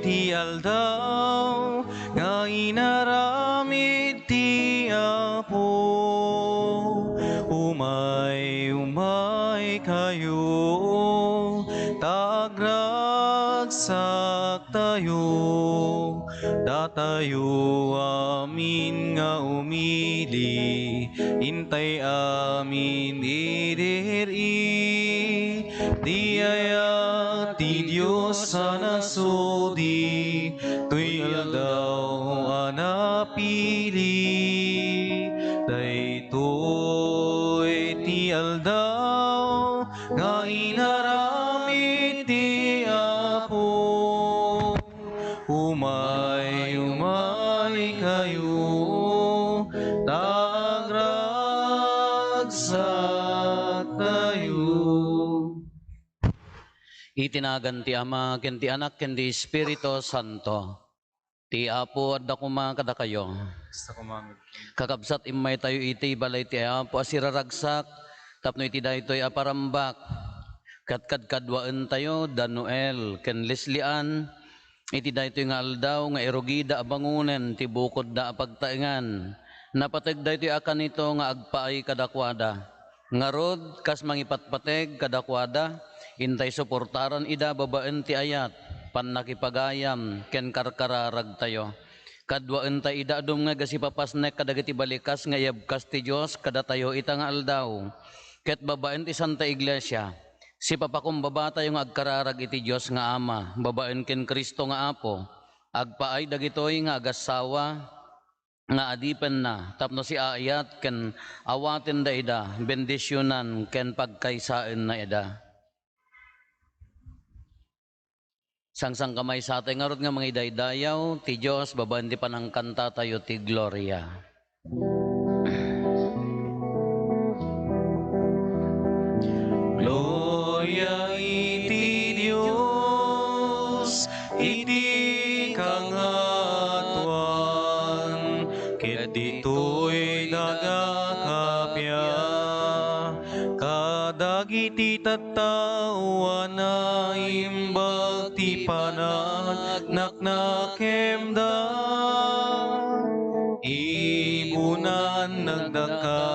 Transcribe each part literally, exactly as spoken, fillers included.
ti aldaw nga inaramid ti Apo. Umay, umay kayo, ta agragsak tayo, datayo amin nga umili, intay amin idi ri. Ti ayat ti Dios a nasudi, toy aldaw a napili. Daytoy ti aldaw nga inaramid ti Apo. Umay, umay kayo, ta agragsak tayo. Iti nagan ti Ama, ken ti Anak, ken ti Espiritu Santo. Ti Apo adda koma kadakayo. Kakabsat, immay tayo iti balay ti Apo a siraragsak tapno iti daytoy a parambak, kadkadkaduaentayo da Noel ken Leslie Ann iti daytoy nga aldaw nga irugida a bangonen ti bukodda a pagtaengan. Napateg daytoy a kanito nga agpaay kadakuada. Ngarud, kas mangipatpateg kadakuada, intay suportaran ida babaen ti ayat, pannakipagayam, ken karkararagtayo. Kaduaenta ida a dumngeg a sipapasnek kadagiti balikas nga iyabkas ti Dios kadatayo ita nga aldaw. Ket babaen ti Santa Iglesia, sipapakumbabatayo nga agkararag iti Dios nga Ama, babaen ken Cristo nga Apo. Agpaay dagitoy nga agassawa nga adipenna tapno siaayat ken awatenda ida, bendisionan ken pagkaysaenna ida. Sangsankamaysa tayo ngarud nga mangidaydayaw ti Dios babaen ti panangkantatayo ti Gloria. Gloria iti Dios iti kangatoan, ket ditoy daga kappia kadagiti tattao a naimbag ti panagnak- nakemda. Ibunan nagdaka,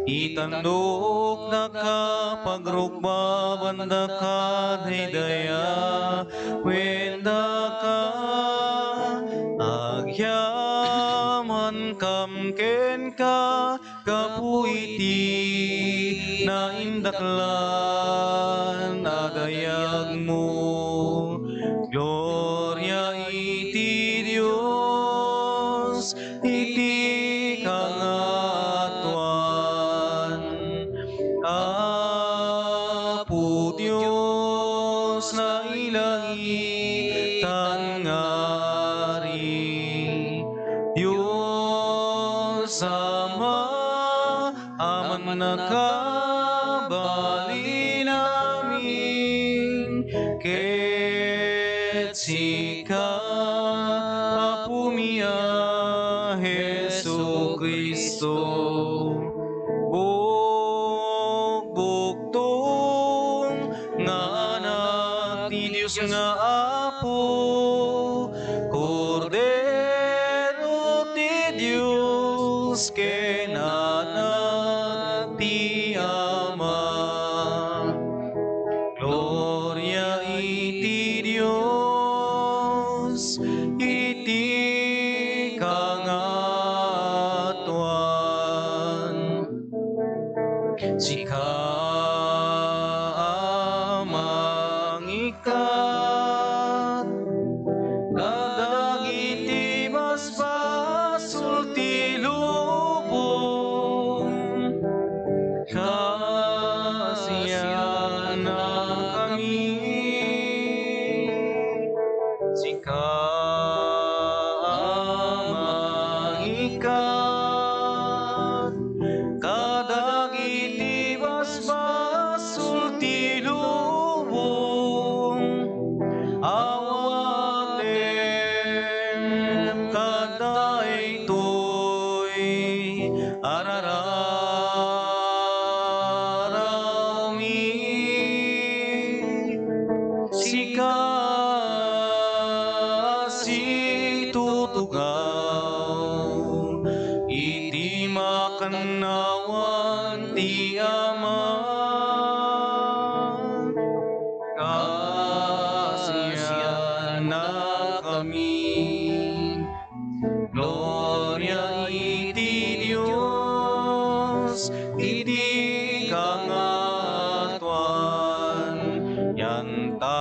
itandoknaka, pagrukbabandaka, daydayawen daka, agyamankam kenka, gapu iti naindaklan a dayagmo. Gloria iti Dios iti kangatoan. Apo Dios, nailangitan nga Ari, Dios Ama a mannakabalin amin, ket sika, Apomi a Jesu-Cristo, bukbuktong nga Anak ti Dios nga Apo, Kordero ti Dios ken Anak ti Ama. Gloria iti Dios iti kangatoan. Sika a mangikkat kadagiti basbasol ti lubong.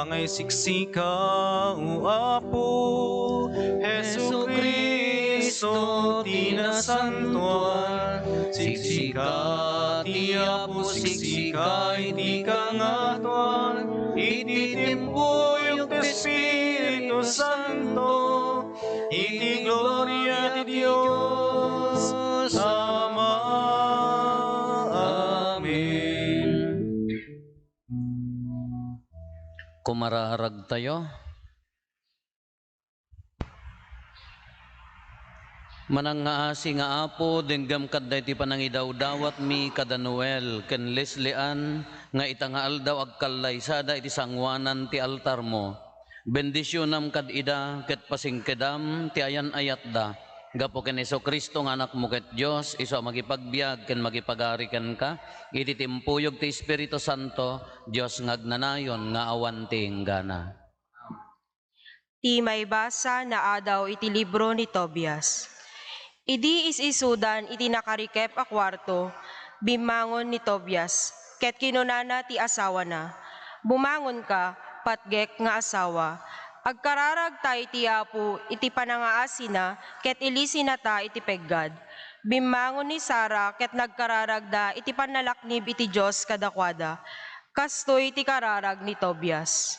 Nga isiksika, O Apo, Jesu-Cristo ti nasantoan, siksika ti Apo, siksika iti kangatoan, iti timpuyog ti Espiritu Santo, iti gloria ti Dios Ama. Amen. Kumararagtayo. Manangngaasi nga Apo, denggem kadda iti panangidawdawatmi kada Noel ken Leslie Ann nga ita nga aldaw agkallaysada iti sangoanan ti altarmo. Bendisionam kad ida ket pasingkedam ti ayan-ayatda. Gapu ken Jesu-Cristo nga Anakmo ket Dios, isu a makipagbiag ken makipagari kenka, iti timpuyog ti Espiritu Santo, Dios nga agnanayon nga awan ti inggana. Ti maibasa naadaw iti libro ni Tobias. Idi is-isudan iti nakarikep a kuarto, bimmangon ni Tobias, ket kinunana ti asawana, "Bumangonka, patgek nga asawa. Agkararagta iti Apo iti panangaasina ket ilisinata iti peggad." Bimmangon ni Sara ket nagkararagda iti pannalaknib iti Dios kadakuada. Kastoy ti kararag ni Tobias.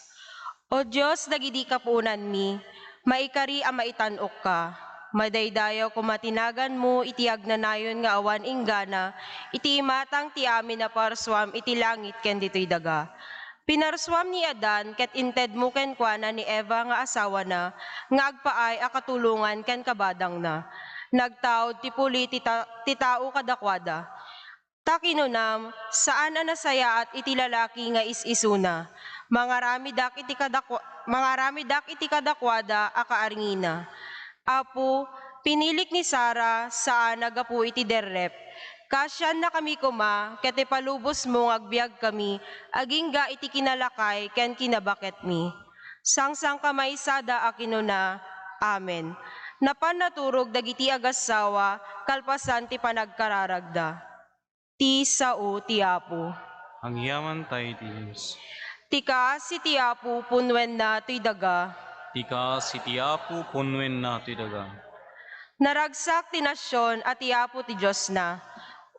O Dios dagidi kapuonanmi, maikari a maitan-okka. Madaydayaw koma ti naganmo iti agnanayon nga awan inggana iti imatang ti amin a parsuam iti langit ken ditoy daga. Pinarsuam ni Adan ket intedmo kenkuana ni Eva nga asawana nga agpaay a katulongan ken kabadangna. Nagtaud ti puli ti ta-, ti tao kadakuada. Ta kinunam, saan a nasayaat iti lalaki nga is-isuna. Mangaramidak iti kadakwa-, mangaramidak iti kadakuada a kaarnina. Apo, pinilik ni Sara, saan a gapu iti derrep. Kaasiannakami koma, ket ipalubosmo nga agbiagkami, agingga iti kinalakay ken kinabaketmi. Sangsangkamaysada a kinuna, Amen. Napan naturog dagiti agassawa, kalpasan ti panagkararagda. Ti sao ti Apo. Agyamankami iti Dios. Ti kaasi ti Apo punnoenna toy daga. Ti kaasi ti Apo punnoenna toy daga. Naragsak ti nasion a ti Apo ti Diosna.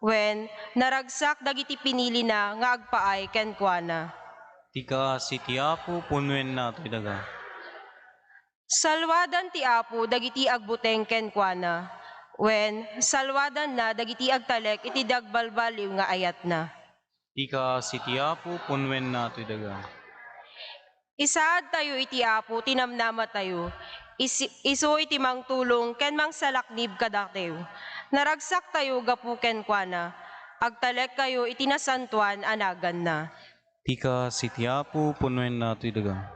Wen, naragsak dagiti pinilina nga agpaay kenkuana. Ti kaasi ti Apo punnoenna toy daga. Salwadan ti Apo dagiti agbuteng kenkuana, wen, salwadanna dagiti agtalek iti di agbalbaliw nga ayatna. Ti kaasi ti Apo punnoenna toy daga. Isaadtayo iti Apo ti namnamatayo, isi-, isu iti mangtulong ken mangsalaknib kadatayo. Naragsaktayo gapu kenkuana, agtalekkayo iti nasantoan a naganna. Ti kaasi ti Apo punnoenna toy daga.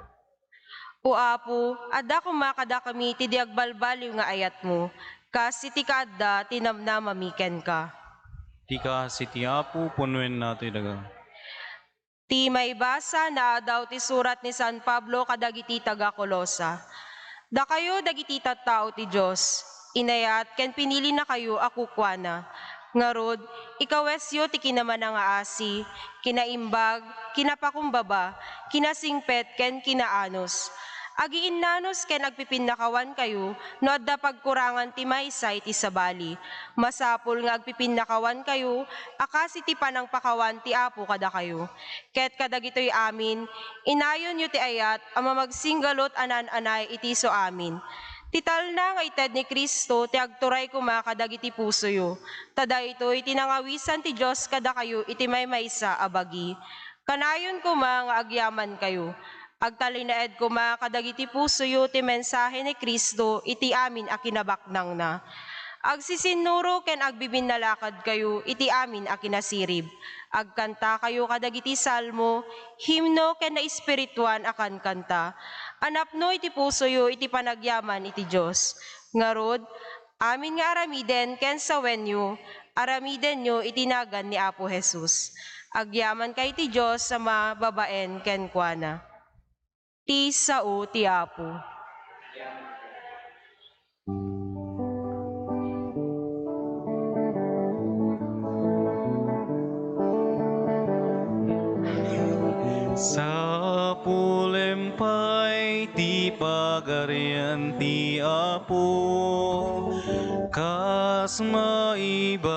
O Apo, adda koma kadakami ti di agbalbaliw nga ayatmo, kas iti kaadda ti namnamami kenka. Ti kaasi ti Apo punnoenna toy daga. Ti maibasa naadaw ti surat ni San Pablo kadagiti taga-Colosa. Dakayo dagiti tattao ti Dios, inayat ken pinilinakayo a kukuana. Ngarud, ikawesyo ti kinamana nga asi, kinaimbag, kinapakumbaba, kinasingpet, ken kinaanus. Agiinnanus ken agpipinnakawankayo no adda pagkurangan ti maysa iti sabali. Masapul nga agpipinnakawankayo a kas iti panangpakawan ti Apo kadakayo. Ket kadagitoy amin, inayonyo ti ayat a mamagsinggalut a naan-anay iti isu amin. Ti talna nga ited ni Cristo ti agturay koma kadagiti pusoyo. Ta daytoy ti nangawisan ti Dios kadakayo iti maymaysa a bagi. Kanayon koma nga agyamankayo. Agtalinaed koma kadagiti pusoyo ti mensahe ni Cristo iti amin a kinabaknangna. Agsisinnuro ken agbibinnalakadkayo iti amin a kinasirib. Agkantakayo kadagiti salmo, himno ken naespirituan a kankanta. A napno iti pusoyo iti panagyaman iti Dios. Ngarud, amin nga aramiden ken sawenyo, aramidenyo iti nagan ni Apo Jesus. Agyamankay ti Dios a mababaen kenkuana. Ti sao ti Apo. Sa Pulem pay ti pagarian ti Apo, kas maibagay.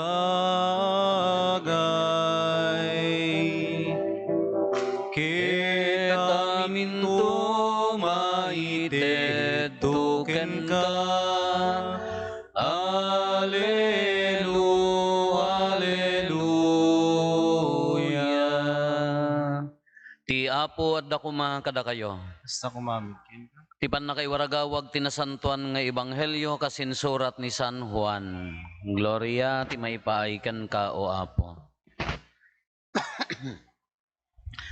Ket aminto maitedto kenka. Aleluya, aleluya. Ti Apo adda koma kadakayo. Kasta koma met kenka. Ti pannakaiwaragawag ti nasantoan nga ebanghelio kas insurat ni San Juan. Gloria ti maipaay kenka, O Apo.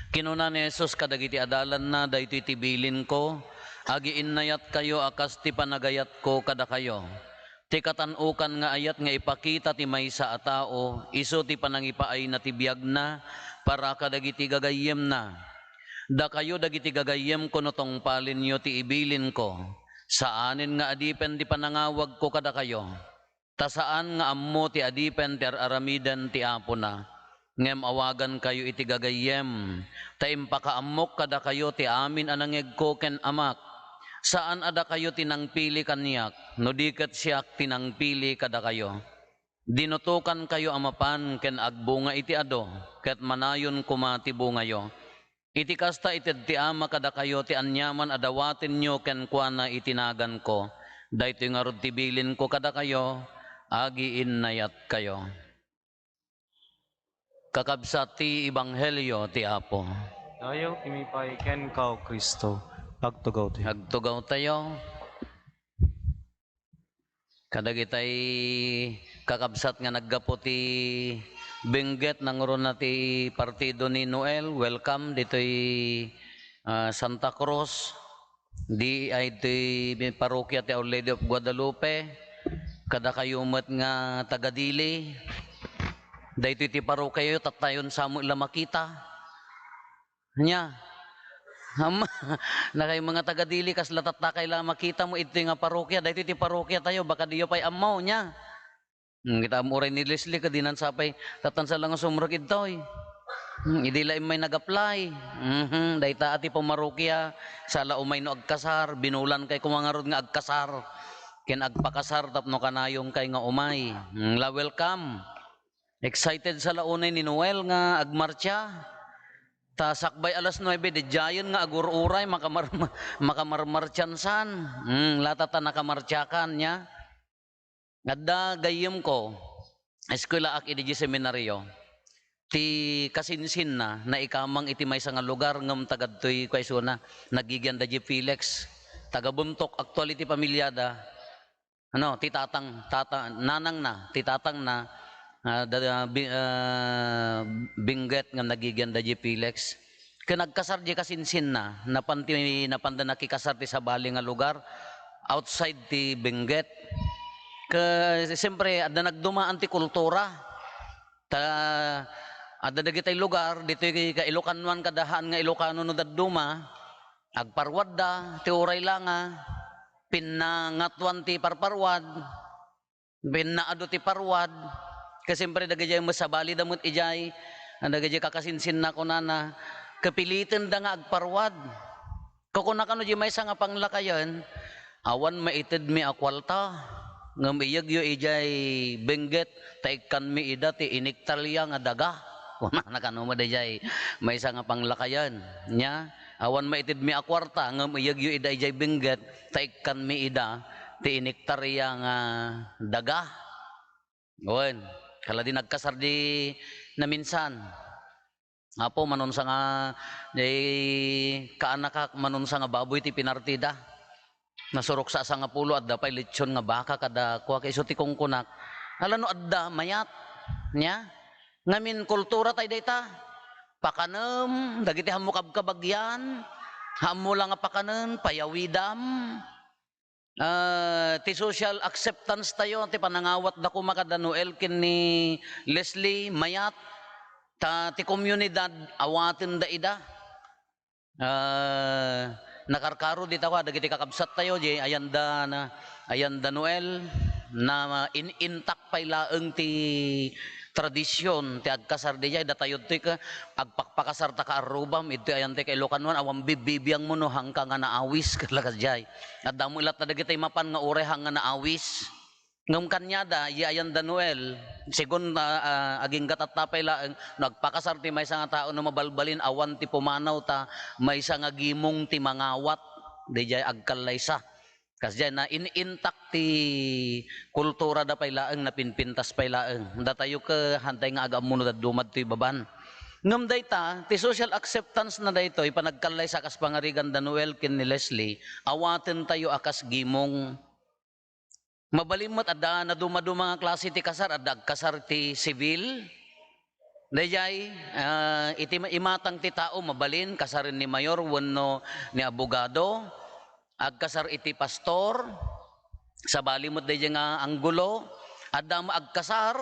Kinuna ni Jesus kadagiti adalanna, "Daytoy ti bilinko, agiinnayatkayo a kas ti panagayatko kadakayo." Ti katan-okan nga ayat nga ipakita ti maysa a tao, isu ti panangipaayna ti biagna para kadagiti gagayyemna. Dakayo dagiti gagayyemko no tungpalenyo ti ibilinko. Saanen nga adipen ti panangawagko kadakayo. Ta saan nga ammo ti adipen ti ar-aramiden ti apona. Ngem awagankayo iti gagayyem, ta impakaammok kadakayo ti amin a nangngegko ken Amak. Saan a dakayo ti nangpili kaniak, no di ket siak ti nangpili kadakayo. Dinutokankayo a mapan ken agbunga iti adu, ket manayon koma ti bungayo. Iti kasta, ited ti Ama kadakayo ti aniaman a dawatenyo kenkuana iti naganko. Daytoy ngarud ti bilinko kadakayo, agiinnayatkayo. Kakabsat ti ebanghelio ti Apo. Dayaw ti maipaay kenka, O Cristo. Agtugawtayo. Agtugawtayo. Kadagitay kakabsat nga naggapu ti Benguet, nangruna ti partido ni Noel, welcome ditoy, ah, Santa Cruz. Di ay ti parokia ti Our Lady of Guadalupe. Kadakayo met nga taga Dili. Daytoy ti parokiayo, tattayon sa met la makita. Nya. Am-, nakay mga taga Dili, kasla tattakay la makita mo iti nga parokia. Daytoy ti parokia tayo, baka diyo pay ammo, nya. Hmm, kita mo uray ni Leslie, kadinan sapay, tatan sa lang sumrek idtoy. Hmm, idi la immay nag-apply. Mhm, dayta a ti pamarokia, sala umay no agkasar, binulan kay kumangarod nga agkasar. Ken agpakasar tapno kanayon kay nga umay. Hmm, la welcome. Excited sa la unay ni Noel nga agmartsa. Ta sakbay alas nuebe, didiayen nga agur-uray, makamar-, makamarmartsansan. Hmm, la tata nakamartsakan, nya. Adda gayyemko, eskwelaak idiay seminario. Ti kasinsinna, naikamang iti maysa nga lugar ngem tagadtoy, kuwa isuna, nagigianda diay Felix. Taga Bontoc actually ti pamiliada. Ano, ti tatang, tata-, nanangna, ti tatangna, ah, da-, bi-, ah, Benguet ngem nagigianda diay Felix. Ken agkasar diay kasinsinna, napan ti, napanda nakikasar ti sabali nga lugar, outside ti Benguet. Ke-, siyempre, adda nagdumaan ti kultura. Ta, adda dagitay lugar, ditoy ka-, Ilocanoan kada haan nga Ilocano no dadduma, agparwadda, ti uray la nga, pinnangatoan ti parparwad. Pinnaadu ti parwad, ket siyempre dagijay met sabalida met ijay, dagijay kakasinsinna kunana, kapilitenda nga agparwad. Kukuna kano di maysa nga panglakayen, "Awan maitedmi a kuarta, ngem iyegyo ijay Benguet, ta ikkanmi ida ti inektarya nga daga." Kunana kano met ijay maysa nga panglakayen. Nya, "Awan maitedmi a kuarta, ngem iyegyo ida ijay Benguet, ta ikkanmi ida ti inektarya nga daga." Wen, kala di nagkasar di naminsan. Apo, manunsa nga, di kaanakak, manunsa nga baboy ti pinartida. Nasurok sa sangapulo, adda pay lechon nga baka kada kua, kay isu ti kungkunak. Ala no adda, mayat. Nya? Ngamin kultura tay dayta. Pakanem, dagiti hammo kabkabagyan, hammo la nga pakanen, payawidam. Ah, ti social acceptance tayo, ti panangawatda koma kada Noel ken ni Leslie, mayat, ta ti komunidad, awatenda ida. Ah, nakarkaro dita kua, dagiti kakabsat tayo, di ayanda na, ayanda Noel, na in-, intak pay laeng ti tradision ti agkasar dijay, datayo toy ka, agpakpakasar ta ka arrubam, idtoy ayan ti ka Ilocanoan, awan bibbibiang mo no hangka nga naawis, kalakas jay. Adda mo ilatta dagiti mapan nga uray hang nga naawis. Ngem kaniada, iya ayan da Noel, segun, ah, ah, agingga tatta pay laeng, no agpakasar ti maysa nga tao no mabalbalin, awan ti pumanaw ta maysa nga gimong ti mangawat, dijay agkallaysa. Kasdiay na in-, intact ti kultura da pay laeng, napinpintas pay laeng. Datayo ke hantay nga agammuno dadduma ditoy baban. Ngem dayta, ti social acceptance na daytoy, panagkallaysa kas pangarigan da Noel ken ni Leslie, awaten tayo a kas gimong. Mabalin met adda nadumaduma nga klase ti kasar, adda agkasar ti sibil. Dayjay, ah, iti ma-, imatang ti tao, mabalin, kasaren ni mayor wenno ni abogado. Agkasar iti pastor, sabali met dayjay nga anggulo. Adda met agkasar,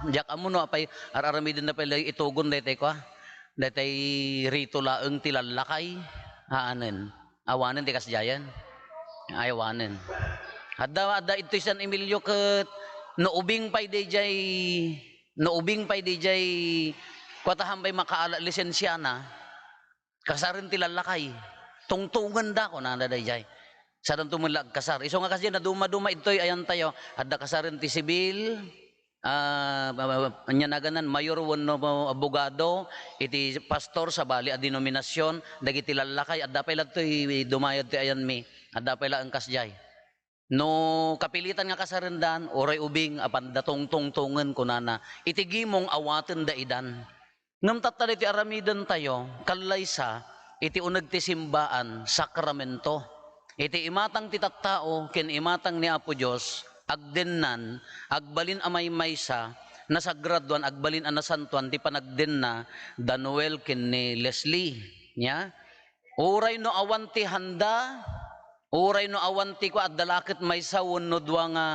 diak ammo no apay ar-aramiden na pay itugon daytay kua, daytay rito laeng ti lallakay. Haanen. Awanen ti kasdiayen. Ay, awanen. Adda, adda idtoy San Emilio ket no ubing pay dayjay, no ubing pay dayjay, kuatahan pay makaala lisensiana. Kasaren ti lallakay. Tungtungenda, kunana dayjay. Sadanto met la agkasar. Isu nga kasdiay, naduma-duma idtoy ayantayo. Adda kasaren ti sibil, ah, ba-, ba-, ania naganan, mayor wenno abogado, iti pastor, sabali a denominasion, dagiti lallakay, adda pay la ditoy dumayad ti ayanmi. Adda pay la engkas jay. No kapilitan nga kasarendan, uray ubing, apanda tungtungtongen, kunana. Iti gimong, awatenda idan. Ngem tatta daytoy aramidentayo, kallaysa, iti uneg ti simbaan, sakramento. Iti imatang ti tattao ken imatang ni Apo Dios, agdennan, agbalin a maymaysa, nasagradoan, agbalin a nasantoan ti panagdenna da Noel ken ni Leslie. Nia? Uray no awan ti handa, uray no awan ti kua, adda la ket maysa wenno dua nga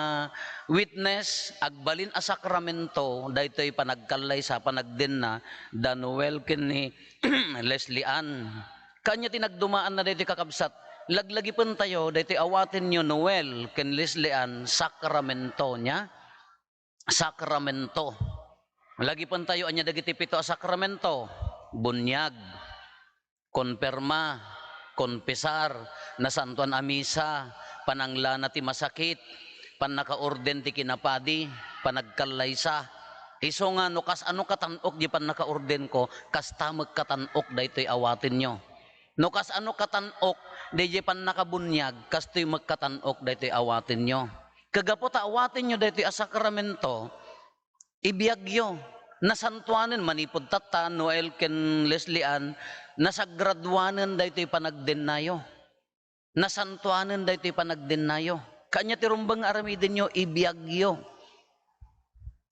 witness, agbalin a sakramento, daytoy panagkallaysa, panagdenna da Noel ken ni Leslie Ann. Kanya ti nagdumaanna daytoy, kakabsat, laglagipentayo daytoy awatenyo, Noel ken Leslie Ann, sakramento, nia? Sakramento. Lagipentayo, ania dagiti pito a sakramento? Buniag, konperma, konpesar, nasantoan a misa, pananglana ti masakit, pannakaorden ti kinapadi, panagkallaysa. Isu nga no kasano katan-ok di pannakaordenko, kasta met katan-ok daytoy awatenyo. No kasano katan-ok dayjay pannakabuniag, kastoy met katan-ok daytoy awatenyo. Ket gapu ta awatenyo daytoy a sakramento, ibiagyo, nasantoanen manipud tatta, Noel ken Leslie Ann, nasagradoanen daytoy panagdennayo. Nasantoanen daytoy panagdennayo. Kaanya ti rumbeng nga aramidenyo, ibiagyo.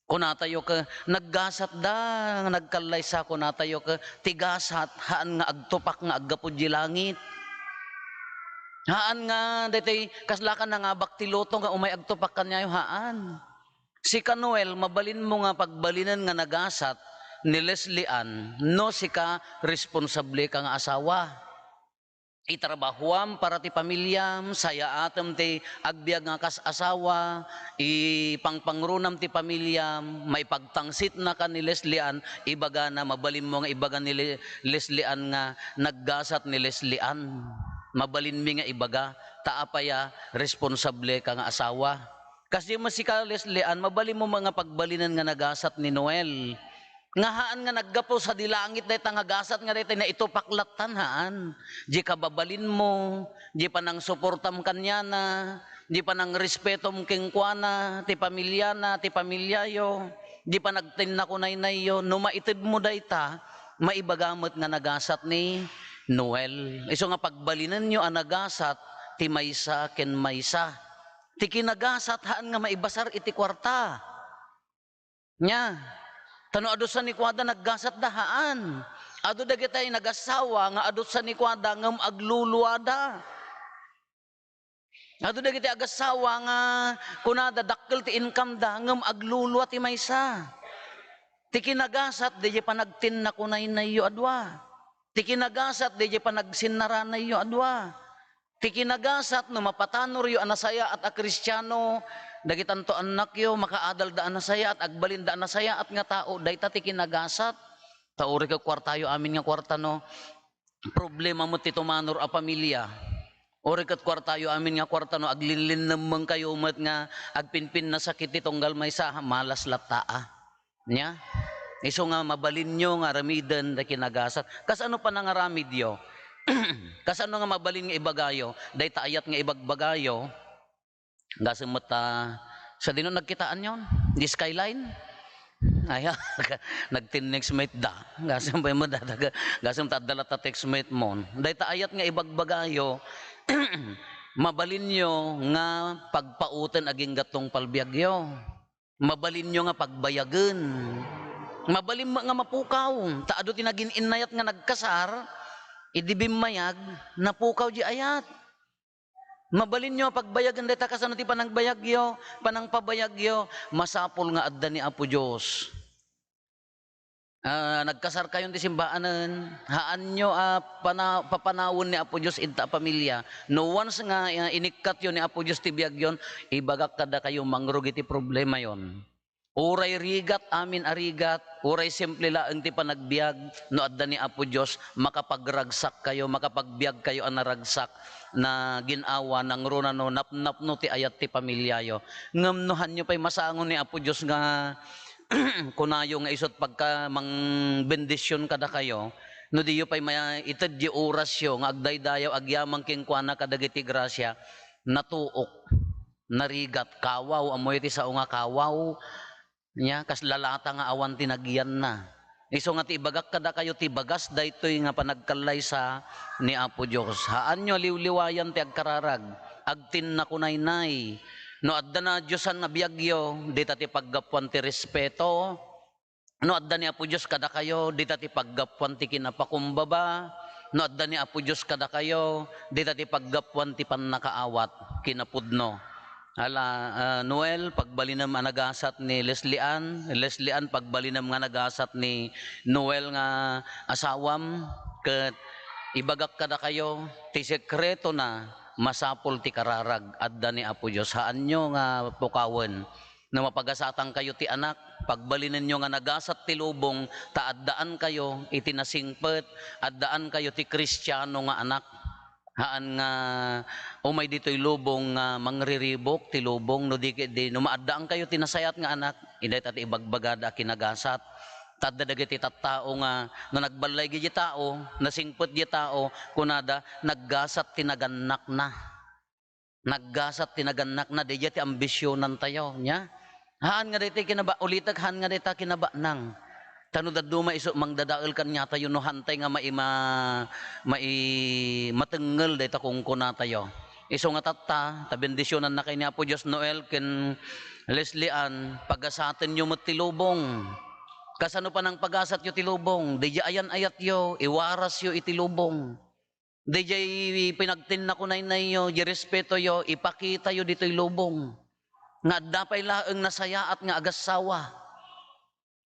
Kunatayo ke, naggasatda nga nagkallaysa, kunatayo ke, ti gasat, haan nga agtupak nga aggapu di langit. Haan nga, daytoy, kasla ka nangabak ti loto nga umay agtupak kaniayo, haan. Sika, Noel, mabalinmo nga pagbalinen nga nagasat ni Leslie Ann, no sika, responsable ka nga asawa. Itrabahuam para ti pamiliam, sayaatem ti agbiag nga kas asawa, ipangpangronam ti pamiliam, maipagtangsitnaka ni Leslie Ann, ibagana, mabalinmo nga ibaga ni Le-, Leslie Ann nga naggasat ni Leslie Ann. Mabalinmi nga ibaga, ta apay a, responsable ka nga asawa. Kasdi met sika, Leslie Ann, mabalinmo nga pagbalinen nga nagasat ni Noel. Nga haan nga naggapu sadi langit dayta nga gasat nga dayta naitupak lattan, haan. Di kababalinmo, di panangsuportam kaniana, di panangrespetom kenkuana, ti pamiliana, ti pamiliayo, di panagtinnakunaynayyo, no maitedmo dayta, maibaga met nga nagasat ni Noel. Isu nga pagbalinenyo a nagasat ti maysa ken maysa. Ti kinagasat haan nga maibasar iti kuarta. Nia, ta no adu sa ni kuada, naggasatda, haan. Adu dagiti nagassawa nga adu sa ni kuada ngem agluluada. Adu dagiti agassawa nga kunada dakkel ti income da ngem aglulua ti maysa. Ti kinagasat, dayjay panagtinnakunaynayyo a dua. Ti kinagasat, dayjay panagsinnaranayyo a dua. Ti kinagasat, no mapatanoryo a nasayaat a Kristiano, Dagitanto annakyo, makaadalda a nasayaat, agbalinda a nasayaat nga tao, dayta ti kinagasat. Ta uray ket kuartayo amin nga kuarta, no? Problema met ti tumanor a pamilia. Uray ket kuartayo amin nga kuarta, no? Aglinlinnemmengkayo met nga agpinpinnasakit ti tunggal maysa, malas latta a. Nia? Isu nga mabalinyo nga aramiden da kinagasat. Kasano panangaramidyo? Kasano nga mabalin nga ibagayo? Dayta ayat nga ibagbagayo, gasem met ta, sadino nagkitaanyon? Di skyline? Ay, nag-text mate da. Gasem pay met da, gasem ta adda latta text mate mon. Dayta ayat nga ibagbagayo, mabalinyo nga pagpauten agingga tungpal biagyo. Mabalinyo nga pagbayagen. Mabalin met nga mapukaw. Ta adu ti nagin-innayat nga nagkasar, idi bimmayag, napukaw di ayat. Mabalinyo nga pagbayagen dayta kasano ti panangbayagyo, panangpabayagyo, masapul nga adda ni Apo Dios. Ah, nagkasarkayon ti simbaanen, haanyo a pana-, papanawen ni Apo Dios ita a pamilia. No once nga, ah, inikkatyo ni Apo Dios ti biagyon, ibagak kadakayo, mangrugi ti problemayon. Uray rigat, amin a rigat, uray simple laeng ti panagbiag, no adda ni Apo Dios, makapagragsakkayo, makapagbiagkayo a naragsak na gin-awa, nangruna no napnapno ti ayat ti pamiliayo. Ngem no haanyo pay masango ni Apo Dios nga kunayo nga isut' pagka mangbendision kadakayo, no diyo pay maited di orasyo nga agdaydayaw agyaman kenkuana kadagiti grasia, natuok, narigat, kawaw, ammoyo ti sao nga kawaw, nia, kas lalata nga awan ti nagyanna. Isu nga ti ibagak kadakayo ti bagas daytoy nga panagkallaysa ni Apo Dios. Haanyo liwliwayan ti agkararag, agtinnakunaynay. No adda nadiosan a biagyo, dita ti paggapuan ti respeto. No adda ni Apo Dios kadakayo, dita ti paggapuan ti kinapakumbaba. No adda ni Apo Dios kadakayo, dita ti paggapuan ti pannakaawat, kinapudno. Ala, ah, Noel, pagbalinem a nagasat ni Leslie Ann. Leslie Ann, pagbalinem nga nagasat ni Noel nga asawam. Ket ibagak kadakayo, ti sekretona, masapul ti kararag, adda ni Apo Dios. Haanyo nga pukawen. No mapagasatankayo ti anak, pagbalinenyo nga nagasat ti lubong, ta addaankayo iti nasingpet, addaankayo ti Kristiano nga anak. Haan nga umay ditoy lubong nga mangriribok ti lubong, no di ket di, no maaddaankayo ti nasayaat nga anak, dayta ti ibagbagada a kinagasat. Ta adda dagiti tattao nga no nagballay gidi tao, nasingpet di tao, kunada, naggasat ti nagannakna. Naggasat ti nagannakna, daydiay ti ambisionantayo, nia? Haan nga daytoy kinaba-, ulitek, haan nga dayta kinabanang. Ta no dadduma isu mangdadael kaniatayo no haantay nga maima-, mai-, matengngel dayta kunkunatayo. Isu nga tatta, ta bendisionannakay ni Apo Dios, Noel ken Leslie Ann, pagasatenyo met ti lubong. Kasano panangpagasatyo ti lubong? Daydiay ayan-ayatyo, iwarasyo iti lubong. Daydiay pinagtinnakunaynayyo, di respetoyo, ipakitayo ditoy lubong nga adda pay laeng nasayaat nga agassawa.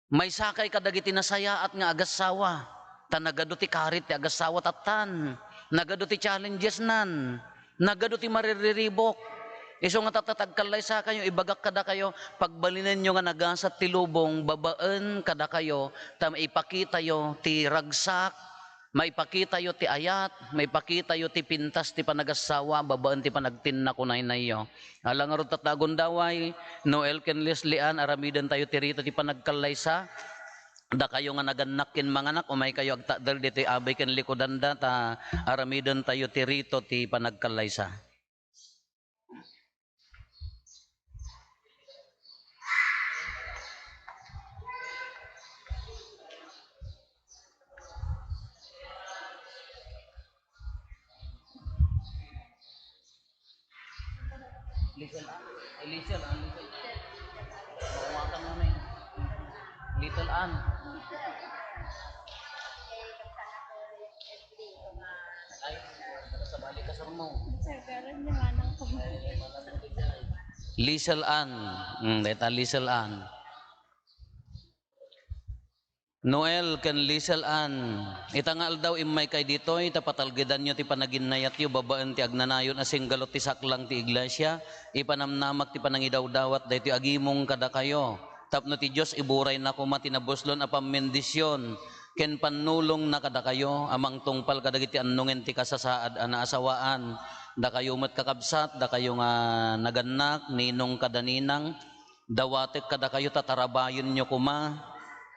Maysakay kadagiti nasayaat nga agassawa, ta nagadu ti karit ti agassawa tattan, nagadu ti challengesnan, nagadu ti marirriribok. Isu nga tatta, ta agkallaysakayo, ibagak kadakayo, pagbalinenyo nga nagasat ti lubong babaen kadakayo, ta maipakitayo ti ragsak, maipakitayo ti ayat, maipakitayo ti pintas ti panagassawa babaen ti panagtinnakunaynayyo. Ala ngarud tatta a gundaway, Noel ken Leslie Ann, aramidentayo ti rito ti panagkallaysa. Dakayo nga nagannak ken manganak, umaykayo agtakder ditoy abay ken likudanda, ta aramidentayo ti rito ti panagkallaysa. Little Ann. Ay, Little Ann, Little Ann. Mawakan mo na eh. Little Ann. Ay, sa balik ka, sir mo. Sir, pero yung manang ko. Ay, manang ko din yan. Little Ann. Mm, deta Little Ann. Noel ken Lisel Ann, ita nga aldaw, immaykay ditoy ta patalgedanyo ti panaginnayatyo babaen ti agnanayon a singgalut ti saklang ti iglesia. Ipanamnamak ti panangidawdawat daytoy agimong kadakayo tapno ti Dios iburayna koma ti nabuslon a pammendisyon ken pannulongna kadakayo a mangtungpal kadagiti annongen ti kasasaad a naasawaan. Dakayo met, kakabsat, dakayo nga nagannak, ninong kada ninang, dawatek kadakayo ta tarabayenyo koma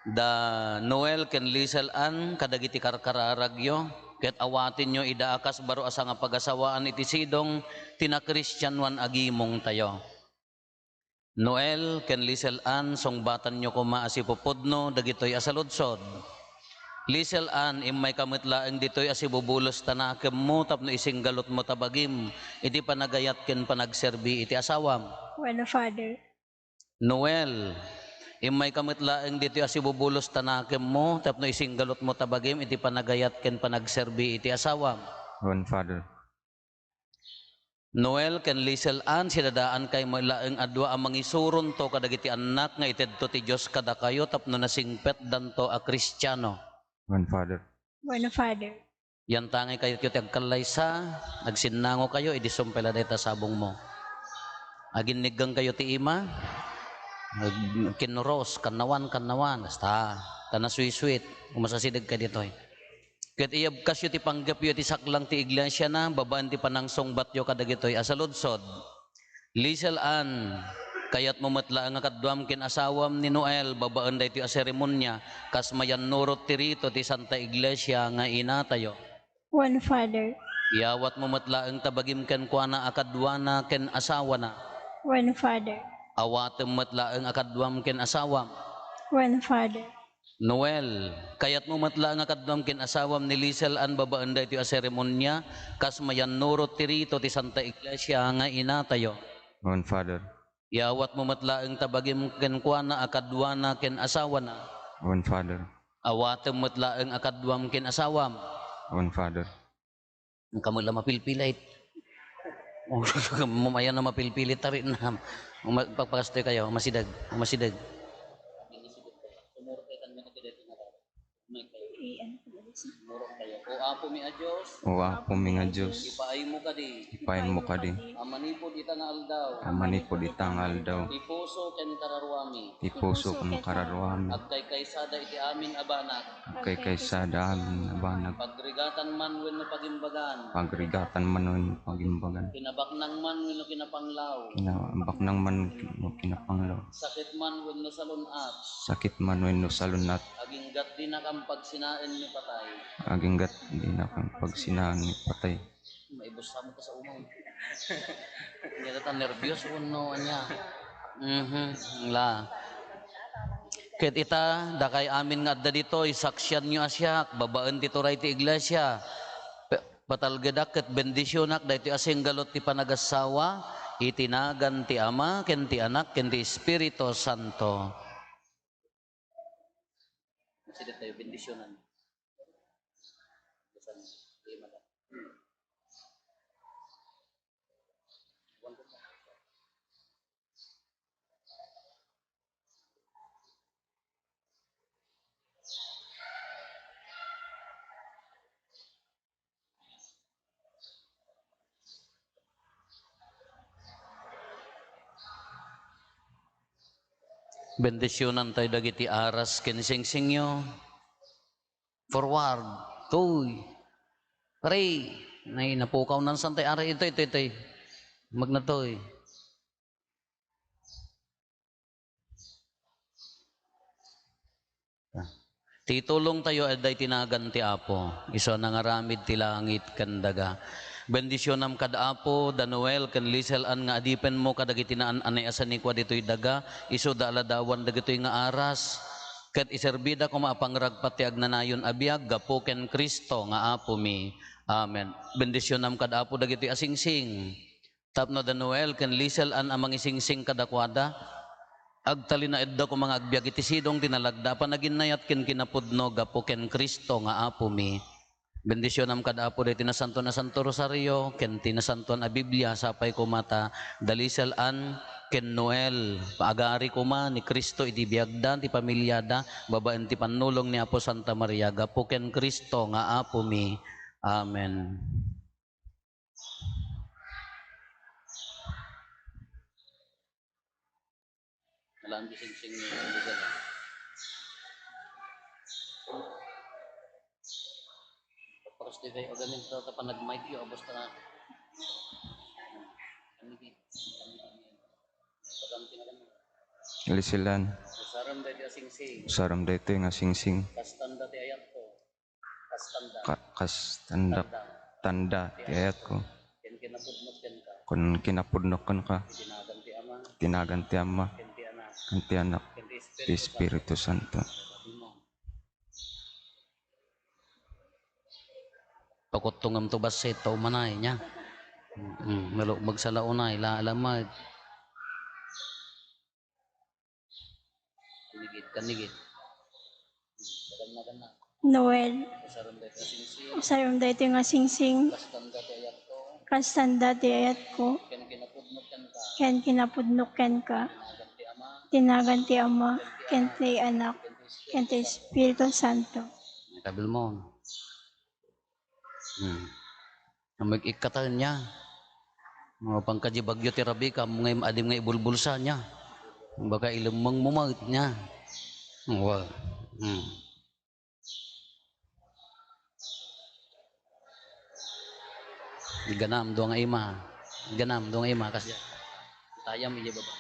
da Noel ken Lisel Ann kadagiti karkararagyo, ket awatenyo ida a kas baro a sangapagasawaan iti sidong ti nakristianoan a gimongtayo. Noel ken Lisel Ann, sungbatanyo koma a sipupudno dagitoy a saludsod. Lisel Ann, immayka met laeng ditoy a sibubulos ta nakemmo tapno isinggalutmo ta bagim iti panagayat ken panagserbi iti asawam. Wenno, Father. Noel, immayka met laeng ditoy a sibubulos ta nakemmo tapno isinggalutmo ta bagim iti panagayat ken panagserbi iti asawam. Wen, Father. Noel ken Lisel Ann, sidadaankaymo laeng a dua a mangisuronto kadagiti annak nga itedto ti Dios kadakayo tapno nasingpetdanto a Kristiano. Wen, Father. Wenno, Father. Yantangay kayatyo ti agkallaysa, agsinnango kayo, idi sumpay la dayta sabongmo. Aginniggang kayo ti ima, ag-, kinnuros, kannawan, kannawan, basta, ta nasuysuit, umasideg kay ditoy. Ket iyabkasyo ti panggepyo iti saklang ti iglesiana, babaen ti panangsungbatyo kadagitoy a saludsod. Lisel Ann, kayatmo met laeng a kaduam ken asawam ni Noel babaen daytoy a seremonia, kas mayannurot ti rito ti Santa Iglesia nga inatayo. Wen, Father. Iyawatmo met laeng ta bagim kenkuana a kaduana ken asawana. Wen, Father. Awatem met laeng a kaduam ken asawam. Wen, Father. Noel, kayatmo met laeng a kaduam ken asawam ni Lisel Ann babaen daytoy a seremonia, kas mayannurot ti rito ti Santa Iglesia nga inatayo. Wen, Father. Iyawatmo met laeng ta bagim kenkuana a kaduana ken asawana. Wen, Father. Awatem met laeng a kaduam ken asawam. Wen, Father. Ang kamay la mapilpilit. Mamayan na mapilpilit, tarik na. Uma-, pagpakastoy kayo, umasideg, umasideg. O Apo mi a Dios. O Apo mi nga Dios. Ipaaymo kadi. Ipaaymo kadi. A manipud ita nga aldaw. A manipud ita nga aldaw. Ti puso ken kararuami. Ti puso ken kararuami. Agkaykaysada iti amin a banag. Agkaykaysada amin a banag. Pagrigatan man wenno pagimbagan. Pagrigatan man wenno pagimbagan. Kinabaknang man wenno kinapanglaw. Kinabaknang man wenno kinapanglaw. Sakit man wenno salun-at. Sakit man wenno salun-at. Aginggat dinakam pagsinaen ni patay. Aginggat dinakam pagsinaen ni patay. Maibus sa mo ka sa umang. Anya ta nerbios wenno anya. Mhm, la. Ket ita, dakay amin nga adda ditoy, saksianyo a siak, babaen ti turay ti iglesia. Pe-, patalgedak ket bendisionak daytoy a singgalut ti panagassawa, iti nagan ti Ama, ken ti Anak, ken ti Espiritu Santo. Sige tayo, bendisionan. Bendisionan tayo dagiti aras ken singsingyo. Forward. Two. Three. Nay, napukaw nan santay. Aray, itoy, itoy, itoy. Magnatoy. Ti tulongtayo, adda iti nagan ti Apo. Isu a nangaramid ti langit ken daga. Bendisionam kad Apo, da Noel ken Lisel Ann nga adipenmo kadagiti naan-anay a sanikua ditoy daga, isuda a ladawan dagitoy nga aras. Ket iserbida koma a pangragpat ti agnanayon a biag gapu ken Cristo nga Apomi. Amen. Bendisionam kad Apo dagitoy a singsing. Tapno da Noel ken Lisel Ann a mangisingsing kadakuada, agtalinaedda koma nga agbiag iti sidong ti nalagda a panaginnayat ken kinapudno gapu ken Cristo nga Apomi. Bendisionam kad Apo daytoy nasanto, nasanto rosario ken ti nasantoan a Biblia, sapay koma ta da Lisel Ann ken Noel. Agari koma ni Cristo iti biagda, ti pamiliada, babaen ti pannulong ni Apo Santa Maria, gapu ken Cristo nga Apomi. Amen. Alam ti singsing ni Eliezer, ah. Tapos di kayo agamin sa panag-mic yo, abos ka na. Kami di, kami di, bagang tinagami. Lisilan. Usaram daytoy a singsing. Usaram daytoy nga singsing. Kastanda ti ayat ko. Kastanda. Ka-, kastanda. Tanda. Tanda ti ayat ko. Ken kinapudnok kenka. Ken kinapudnok kenka. Ti nagan ti Ama. Ti nagan ti Ama. Ken ti Anak. Ken ti Anak. Ken ti Espiritu Santo. Pakutto ngem to bassit, ta umanay, nia. Mm, melo-, magsalaunay, la-, lamed. Kanigit, kanigit. Noel. Usaram daytoy nga singsing. Kastanda ti ayat ko. Ken kinapudnok kenka. Ti nagan ti Ama. Ken ti Anak. Ken ti Espiritu Santo. Tabilmo. Hmm. Ammo ikkataen nia. Mapan ka di bagyo ti rabi, kam nga im-, adim nga ibulbulsa nia. Baka ilemmengmo met nia. Wa. Hmm. Ganam, dua nga ima. Ganam, dua nga ima. Kas-, tayam, iya baba.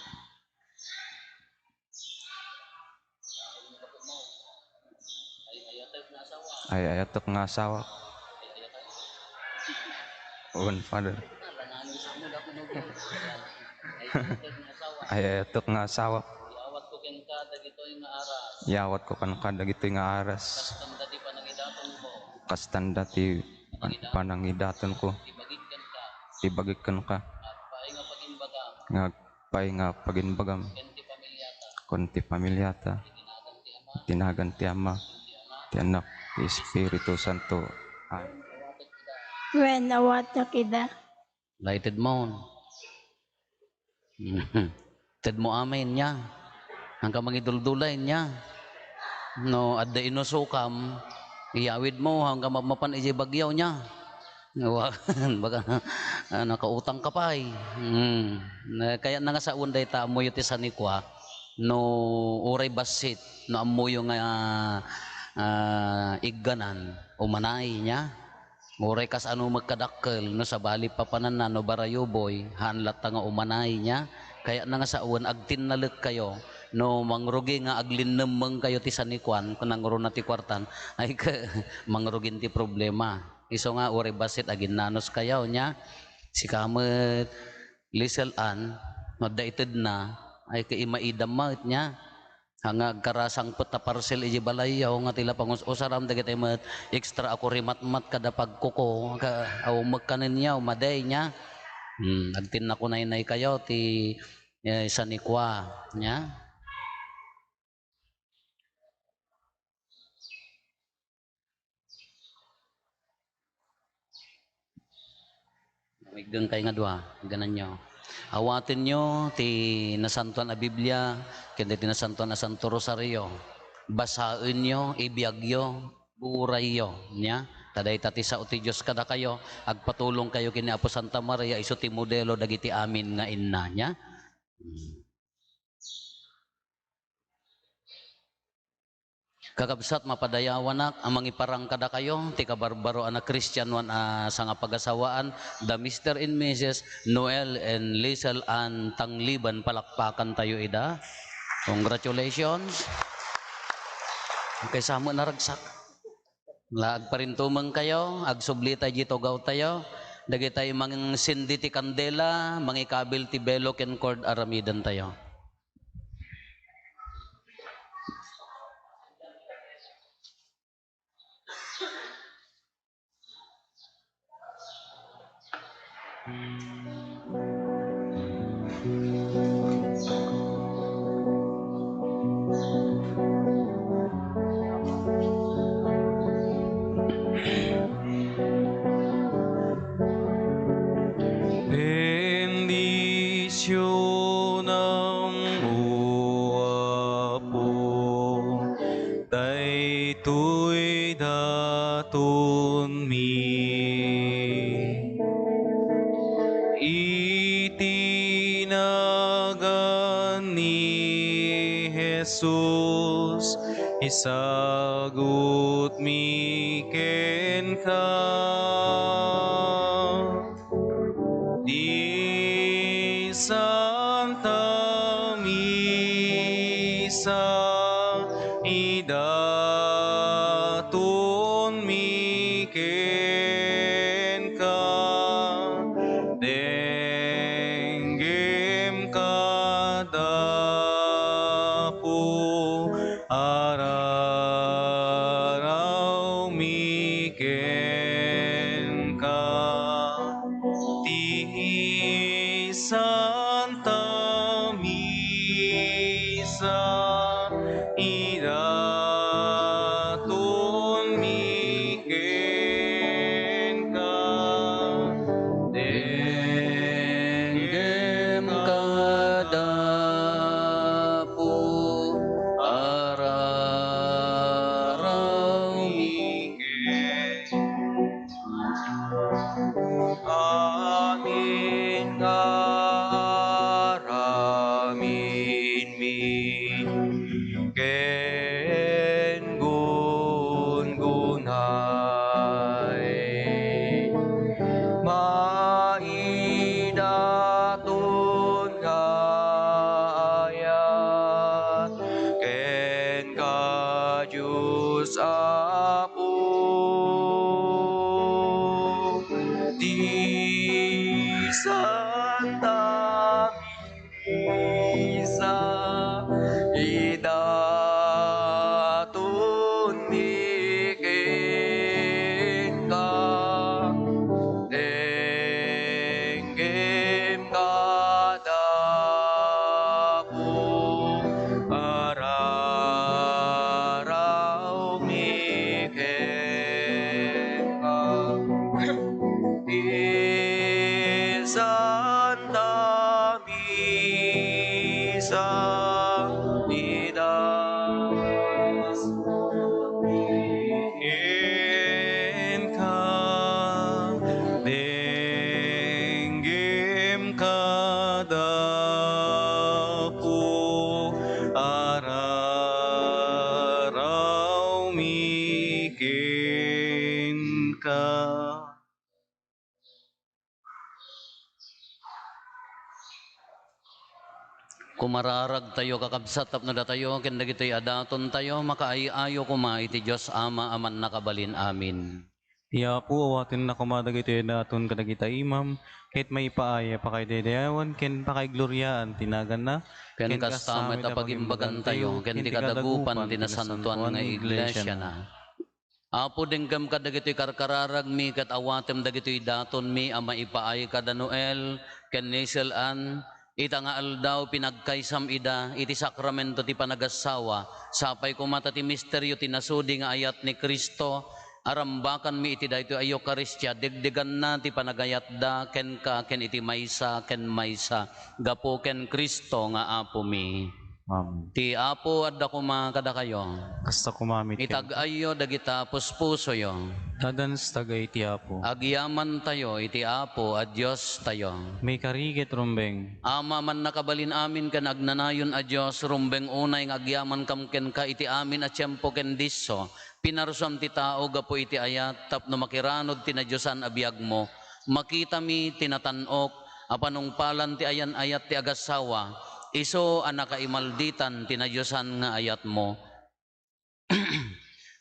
Ay-ayatek nga asawa. Un, Father. Ay-ayatek nga asawa. Iyawatko kenka dagitoy nga aras. Iyawatko kenka dagitoy nga aras. Kastanda ti panangidatonko. Kastanda ti pan-, panangidatonko. Ti bagik kenka. Ti bagik kenka. Agpay nga pagimbagam. Nga agpay nga pagimbagam. Ken ti pamilyata. Ken ti pamilyata. Ti nagan ti Ama. Ti nagan ti Ama. Ken ti Anak. Ti Anak. Ti Espiritu Santo. Amen. Wen, awatek ida. Lighted mo. Ted mo amin nia. Hangka mangiduldulay nia. No, adda inusokam, iyawid mo, hangka mapmapan iti bagyo nia. Wa-, baka, ah, nakautang ka pay. Hmm. Na, kayatna nga sawen dayta, ammoyo ti sanikua, no, uray bassit, no, ammoyo nga, ah, igganan, umanay nia. Uray kasano met kadakkel, no sabali papananna, no barayuboy, haan latta nga umanay nia. Kayatna nga sawen, agtinnalekkayo, no mangrugi nga aglinnemmengkayo ti sanikuan, ken nangruna ti kuartan, ay ke-, mangrugin ti problema. Isu nga uray bassit, aginnanoskayo nia. Sika met, Lisel Ann, no adda itedna, ay ke-, imaidam met nia. Nga agkarasangpet ta parcel iti balayyo, nga ti la pangus-usaram dagiti met extra a kurimatmat kada pagkuko, ka-, aw mekkanenyo, madaynya. Hmm, agtinna ko naynay kayo ti, eh, sanikua, nia? Igdeng kay nga dua, gananyo. Awatenyo ti Nasantoan a Biblia, ken ti Nasantoan a Santo Rosario. Basaenyo, ibiagyo, burayyo, nia? Ta dayta ti sao ti Dios kadakayo, agpatulong kayo ken ni Apo Santa Maria, isu ti modelo dagiti amin nga inna, nia? Hmm. Kakabsat, mapadayawanak a mangiparang kadakayo ti kabarbaroan a Kristianoan a sangapagasawaen, da Mister and Missus Noel and Lisel Ann Tangliban. Palakpakan tayo ida. Congratulations. Kaysa met naragsak. La, agparintumeng kayo, agsubli tayo di tugaw tayo. Dagitay mangsindi ti kandela, mangikabil ti belo ken cord, aramiden tayo. Bendición. Nam, O Apo, daytoy datonmi. Iti nagan ni Jesus, isagutmi kenka. Ti Santa Misa, idatonmi kenka, denggem kada Apo, ararawmi kenka. Ti Santa Misa, idatonmi kenka, denggem kada Apo, ararawmi kenka. Amin nga araminmi ken gungunay, maidaton nga ayat kenka, Dios Apo. Ti Santa Misa, idatonmi kenka, denggem kada Apo, ararawmi kenka. Ti Santa Misa, idatonmi kenka, denggem kada Apo, ararawmi kenka. Kumararagtayo, kakabsat, tapno datayo ken dagitoy a datontayo makaay-ayo koma iti Dios Ama a Mannakabalin-amin. Ti Apo, awatenna koma dagitoy a daton kadagita imam, ket maipaay a pakaidaydaawan ken pakaigloriaan ti naganna, ken kasta met a pagimbagantayo ken ti kadagupan ti nasantoan nga iglesiana. Apo, denggem kadagitoy karkararagmi ket awatem dagitoy datonmi a maipaay kada Noel ken Nisel-an, ita nga aldaw pinagkaysam ida iti sakramento ti panagassawa. Sapay koma ta ti misterio ti nasudi nga ayat ni Cristo a rambakanmi iti daytoy a Eukaristia, degdeganna ti panagayatda kenka ken iti maysa ken maysa, gapu ken Cristo nga Apomi. Amen. Ti Apo adda koma kadakayo. Kasta koma met kenka. Itag-ayyo dagita puspusoyo. Adda nastag-ay ti Apo. Agyamantayo iti Apo a Diostayo. Maikari ket rumbeng. Ama a Mannakabalin-amin ken agnanayon a Dios, rumbeng unay nga agyamankam kenka iti amin a tiempo ken disso. Pinarsuam ti tao gapu iti ayat tapno makiranod ti nadiosan a biagmo. Makitami ti natan-ok a panungpalan ti ayan-ayat ti agassawa, isu a nakaimalditan ti nadiosan nga ayatmo.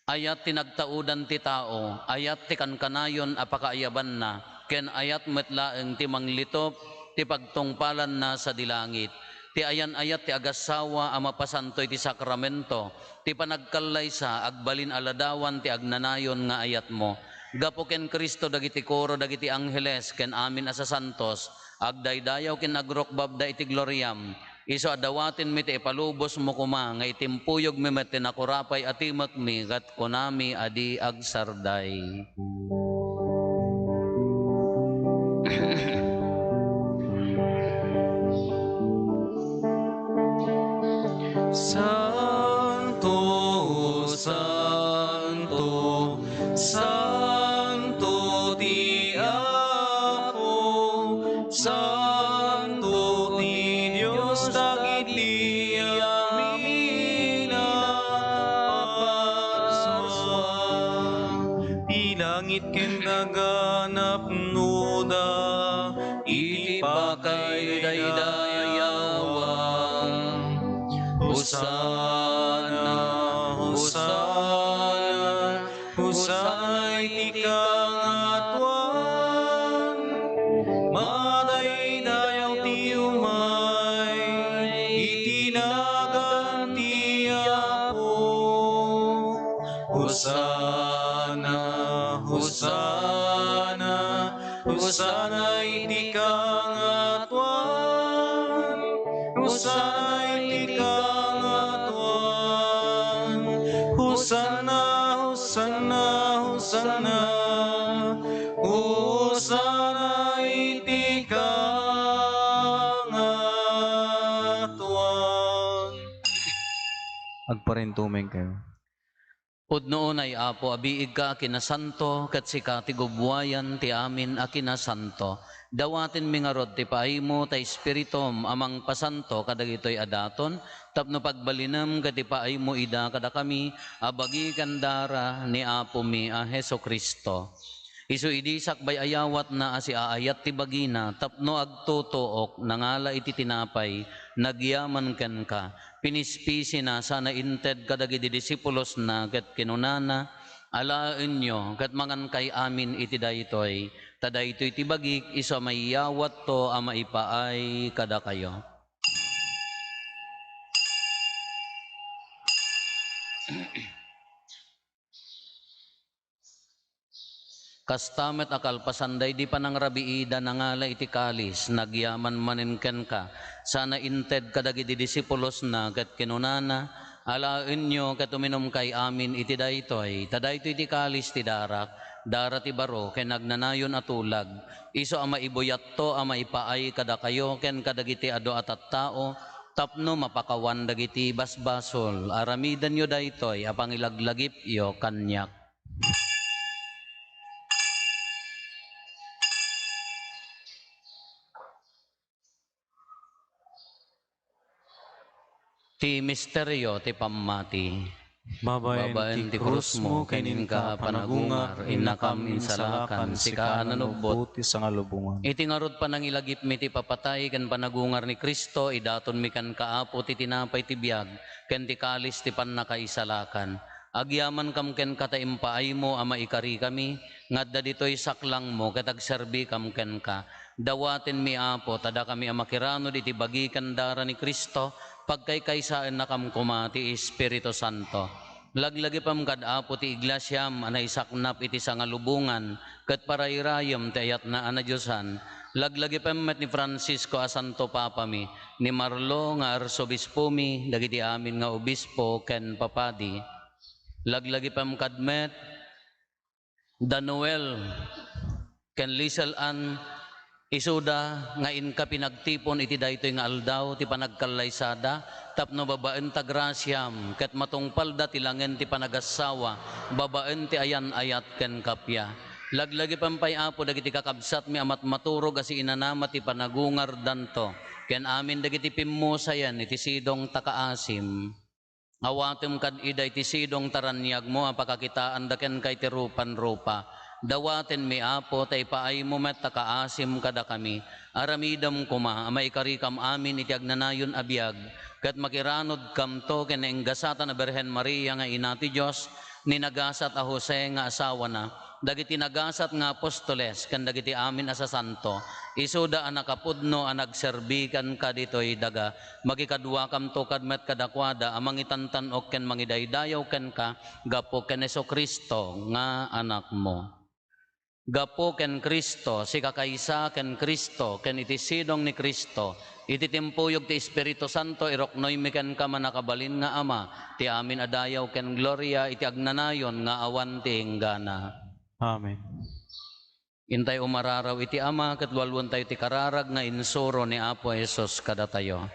Ayat ti nagtaudan ti tao, ayat ti kankanayon a pakaayabanna, ken ayat met laeng ti manglitop ti pagtungpalanna sadi langit. Ti ayan-ayat ti agassawa a mapasanto iti sakramento, ti panagkallaysa, agbalin a ladawan ti agnanayon nga ayatmo. Gapu ken Cristo, dagiti koro, dagiti angheles, ken amin a sasantos, agdaydayaw ken agrukbabda iti gloriam. Isu a dawatenmi ti ipalubosmo koma nga itimpuyogmi met ti nakurapay a timekmi ket kunami a di agsarday. Huda iti pakaidaydayawan. Hosanna, Hosanna, Hosanna iti kangatuan. Madaydayaw ti umay iti nagan ti Apo. Hosanna, Hosanna, Hosanna iti kangatuan. Hosanna iti kangatuan. Hosanna, Hosanna, Hosanna. Hosanna iti kangatuan. Agparintumengkayo. Pudno unay, Apo, a biigka a kinasanto, ket sika ti gubbuayan ti amin a kinasanto. Dawatenmi ngarud ti paaymo ta Espiritum a mangpasanto kadagitoy a daton, tapno pagbalinem ket ipaaymo ida kadakami a bagi ken dara ni Apomi a Jesu-Cristo. Isu idi sakbay a yawatna a siaayat ti bagina tapno agtutuok, nangala iti tinapay, nagyaman kenka, pinispisina sana inted kadagidi disipulosna ket kinunana, "Alaenyo ket mangankay amin iti daytoy, ta daytoy ti bagik isu a maiyawatto a maipaay kadakayo." Kasta met a kalpasan daydi panangrabiida, nangala iti kalis, nagyaman manen kenka, sana inted kadagidi disipulosna ket kinunana, "Alaenyo ket uminumkay amin iti daytoy, ta daytoy ti kalis ti darak, dara ti baro ken agnanayon a tulag, isu a maibuyatto a maipaay kadakayo ken kadagiti adu a tattao, tapno mapakawan dagiti basbasol. Aramidenyo daytoy a pangilaglagipyo kaniak." Ti misterio ti pammati. Babaen ti krusmo ken inka a panagungar, innakam insalakan, sika a nanubbot ti sangalubongan. Iti ngarud panangilagipmi ti papatay ken panagungar ni Cristo, idatonmi kenka, Apo, ti tinapay ti biag ken ti kalis ti pannakaisalakan. Agyamankam kenka ta impaaymo a maikarikami nga adda ditoy saklangmo ket agserbikam kenka. Dawatenmi, Apo, ta dakami a makiranud iti bagi ken dara ni Cristo, pagkaykaysaennakam koma ti Espiritu Santo. Laglagipem kad, Apo, ti iglesiam a naisaknap iti sangalubongan ket parayrayem ti ayatna a nadiosan. Laglagipem met ni Francisco a Santo Papami, ni Marlo nga Arsobispomi, dagiti amin nga obispo ken papadi. Laglagipem kad met da Noel ken Lisel Ann, isuda nga inka pinagtipon iti daytoy nga aldaw ti panagkallaysada, tapno babaen ta grasiam ket matungpalda ti langen ti panagassawa babaen ti ayan-ayat ken kappia. Laglagipem pay, Apo, dagiti kakabsatmi a matmaturog a siinanama ti panagungardanto ken amin dagiti pimmusayen iti sidong ta kaasim. Awatem kad ida iti sidong ta raniagmo a pakakitaanda kenka iti rupan-rupa. Dawatenmi, Apo, ta ipaaymo met ta kaasim kadakami. Aramidem koma a maikarikam amin iti agnanayon a biag, ket makiranudkamto ken nainggasatan a Birhen Maria nga Ina ti Dios, ni nagasat a Jose nga asawana, dagiti nagasat nga apostoles, ken dagiti amin a sasanto, isuda a nakapudno a nagserbi kenka ditoy daga. Makikaduakamto kad met kadakuada a mangitantan-ok ken mangidaydayaw kenka gapu ken Jesu-Cristo nga Anakmo. Gapu ken Cristo, sikakaysa ken Cristo, ken iti sidong ni Cristo, iti timpuyog ti Espiritu Santo, iruknoymi kenka, mannakabalin nga Ama, ti amin a dayaw ken gloria iti agnanayon nga awan ti inggana. Amen. Intay umararaw iti Ama ket lualuentayo ti kararag nga insuro ni Apo Jesus kadatayo.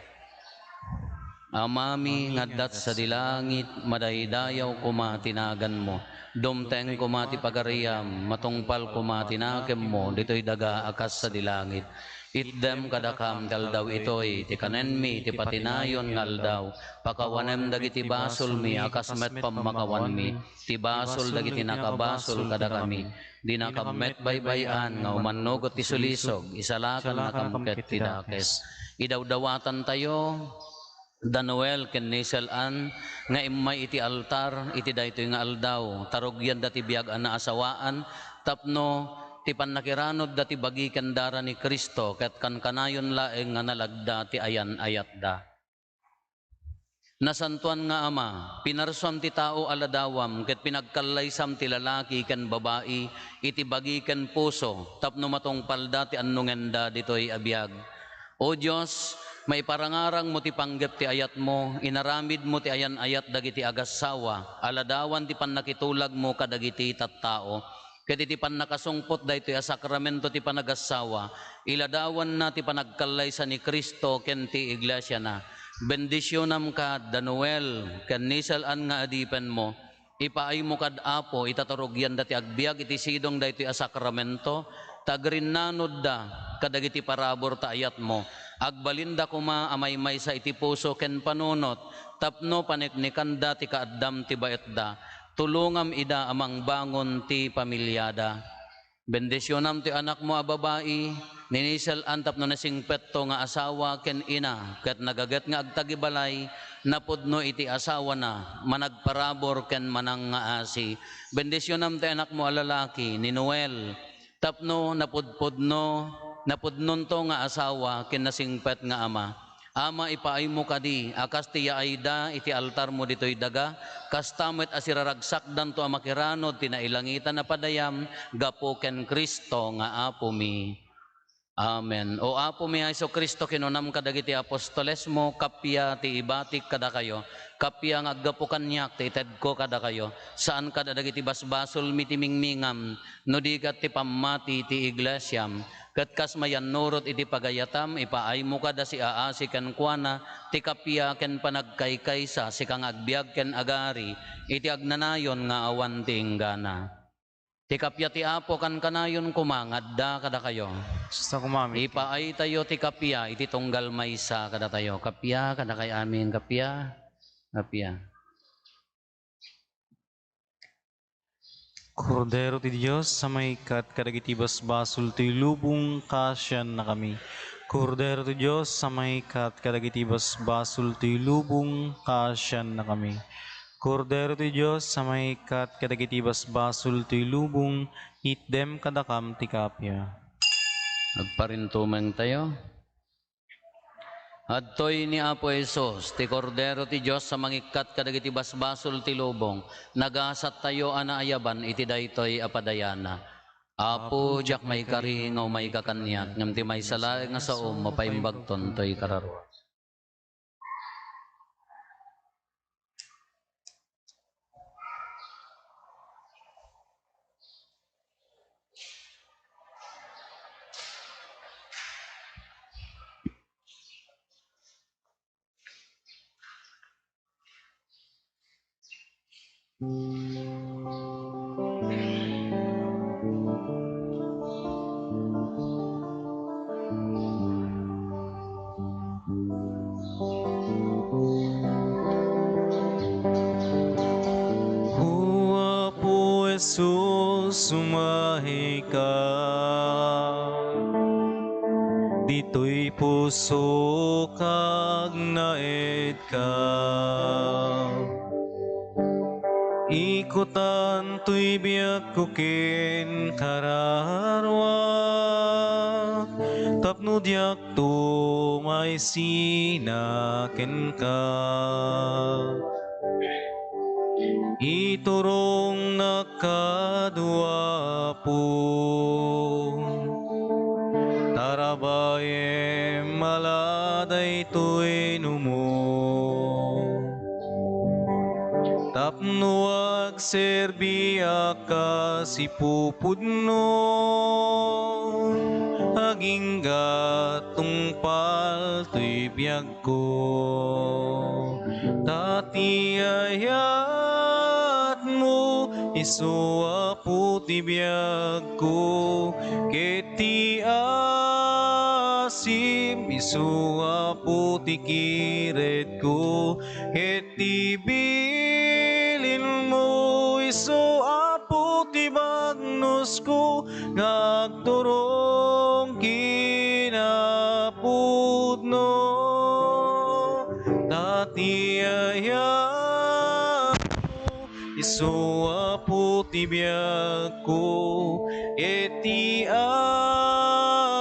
Amami nga adda sadi langit, madaydayaw koma ti naganmo. Dumteng koma ti pagariam, matungpal koma ti nakemmo ditoy daga a kas sadi langit. Itdem kadakam ti aldaw itoy ti kanenmi ti patinayon nga aldaw. Pakawanem dagiti basolmi a kas met pammakawanmi ti basol dagiti nakabasol kadakami. Dinakam met baybay-an nga umannugot ti sulisog, isalakannakam ket ti dakes. Idawdawatantayo da Noel ken Nisel Ann nga immay iti altar iti daytoy nga aldaw, ta rugianda ti biag a naasawaan tapno ti pannakiranodda ti bagi ken dara ni Cristo ket kankanayon laeng nga nalagda ti ayan-ayatda. Nasantoan nga Ama, pinarsuam ti tao a ladawam ket pinagkallaysam ti lalaki ken babai iti bagi ken puso tapno matungpalda ti annongenda ditoy a biag. O Dios, maiparangarangmo ti panggep ti ayatmo, inaramidmo ti ayan-ayat dagiti agassawa a ladawan ti pannakitulagmo kadagiti tattao. Ket iti pannakasungpot daytoy a sakramento ti panagassawa, iladawanna ti panagkallaysa ni Cristo ken ti iglesiana. Bendisionam kad da Noel ken Nisel Ann nga adipenmo. Ipaaymo kad, Apo, ita ta rugianda ti agbiag iti sidong daytoy a sakramento, ta agrinnanodda kadagiti parabur ta ayatmo. Agbalinda koma a maymaysa iti puso ken panunot tapno paneknekanda ti kaaddam ti baetda. Tulongam ida a mangbangon ti familiada. Bendisionam ti anakmo a babai, ni Nisel Ann tapno nasingpetto nga asawa ken ina, ket nagaget nga agtagibalay, napudno iti asawana, managparabur ken manangngaasi. Bendisionam ti anakmo a lalaki, ni Noel, tapno napudpudno, napudnonto nga asawa ken nasingpet nga ama. Ama, ipaaymo kadi a kas ti yaayda iti altarmo ditoy daga, kasta met a siraragsakdanto a makiranod ti nailangitan a padayam gapu ken Cristo nga Apomi. Amen. O Apomi a Jesu-Cristo, kinunam kadagiti apostolesmo, kappia ti ibatik kadakayo, kappia nga aggapu kaniak ti itedko kadakayo, saan kad a dagiti basbasolmi ti mingmingam, no di ket ti pammati ti iglesiam. Ket kas mayannurot iti pagayatam, ipaaymo kad a siaasi kenkuana ti kappia ken panagkaykaysa, sika nga agbiag ken agari iti agnanayon nga awan ti inggana. Ti kappia ti Apo kankanayon koma nga adda kadakayo. Kasta koma met. Ipaaytayo ti kappia iti tunggal maysa kadatayo. Kappia kadakay amin, kappia, kappia. Kordero ti Dios a maikkat kadagiti basbasol ti lubong, kaasiannakami. Kordero ti Dios a maikkat kadagiti basbasol ti lubong, kaasiannakami. Kordero ti Dios a maikkat kadagiti basbasol ti lubong, itdem kadakam ti kappia. Agparintumengtayo. Adtoy ni Apo Jesus, ti Kordero ti Dios a mangikkat kadagiti basbasol ti lubong, nagasattayo a naayaban iti daytoy a padayana. Apo, diak maikari nga umayka kaniak, ngem ti maysa laeng nga saom, mapaimbagton toy kararuak. O Apo Jesus, umahayka. Ditoy pusok agnaedka. Ikutan toy biagko ken kararuak, tapno diak to maisina kenka. Iturongnak kadu, Apo, tarabayem ala daytoy numo. Tapno agserbiak kas ipupudno, agingga tungpal toy biag ko. Ta ti ayatmo, isu Apo ti biagko, ket ti asim, isu Apo ti kiredko, ket ti bilinmo, isu Apo ti bagno Diosko nga agturong kinapudno. Ta ti ayatmo, isu Apo ti biagko, ket ti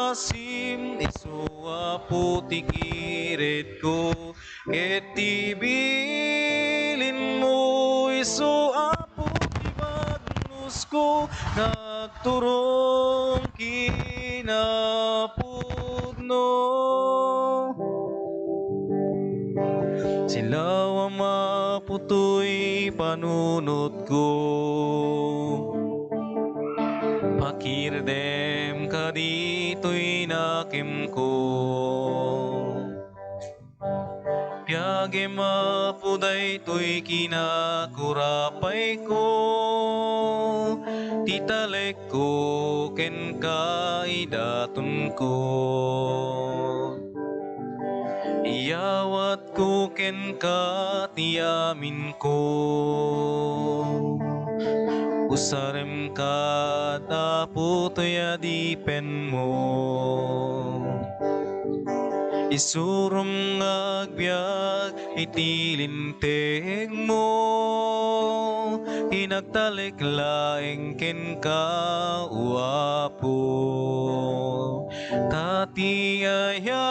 asim, isu Apo ti kiretko, ket ti bilinmo, isu Apo ti bagnosko, nga agturong kinapudno. Silawam, Apo, toy panunotko. Pakirdem kaditoy nakemko. Biagem, Apo, daytoy kinakurapayko, ti talekko kenka, idatonko. Iyawatko kenka ti aminko. Usarem kad, Apo, toy adipenmo. Isurom nga agbiag iti lintegmo, inagtalek laeng kenka, O Apo. Ta ti ayatmo,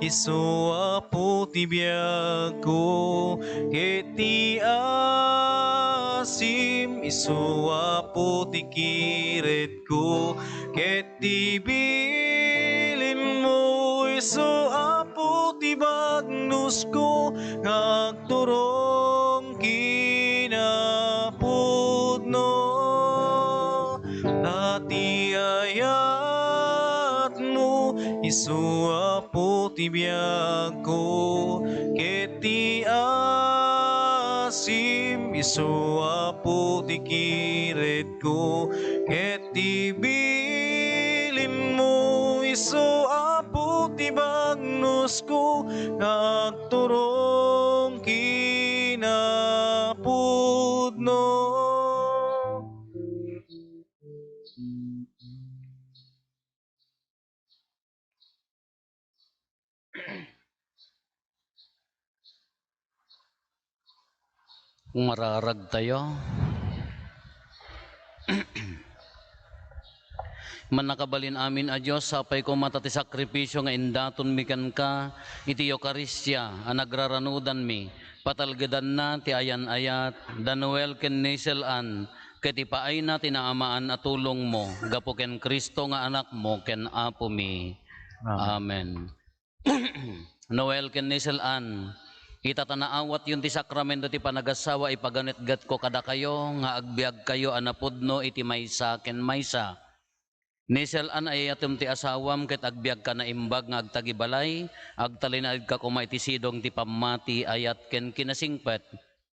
isu Apo ti biagko, ket ti asim, isu Apo ti kiretko, ket ti bilinmo, isu Apo ti bagnosko, nga agturong kinapudno. Ta ti ayatmo, isu Apo ti biagko, ket ti asim, isu Apo ti kiretko, ket ti bilinmo, isu Apo ti bagnosko, nga agturong kinapudno. Umararagtayo. Mannakabalin amin a Dios, sapay koma ta ti sakripisio nga indatonmi kenka iti Eukaristia a nagraranudanmi, patalgedanna ti ayan-ayat da Noel ken Nisel Ann, ket ipaayna ti naamaan a tulongmo gapu ken Cristo nga Anakmo ken Apomi. Amen. Amen. Noel ken Nisel Ann, ita ta naawatyon ti sakramento ti panagassawa, ipaganetgetko kadakayo nga agbiagkayo a napudno iti maysa ken maysa. Nisel Ann, ay-ayatem ti asawam ket agbiagka naimbag nga agtagibalay, agtalinaedka koma iti sidong ti pammati, ayat ken kinasingpet.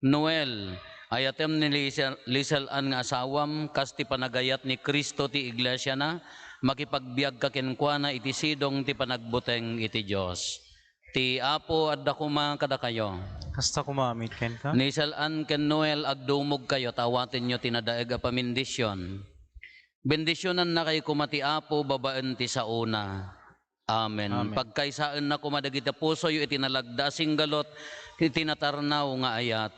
Noel, ayatem ni Lisel, Lisel Ann nga asawam, kas ti panagayat ni Cristo ti iglesiana, makipagbiagka kenkuana iti sidong ti panagbuteng iti Dios. Ti Apo adda koma kadakayo. Kasta koma met kenka. Nisel Ann ken Noel, agdumogkayo ta awatenyo ti nadaeg a pamindision. Bendisionannakayo koma ti Apo babaen ti saona. Amen. Amen. Pagkaysaenna koma dagiti pusoyo iti nalagda a singgalot iti natarnaw nga ayat.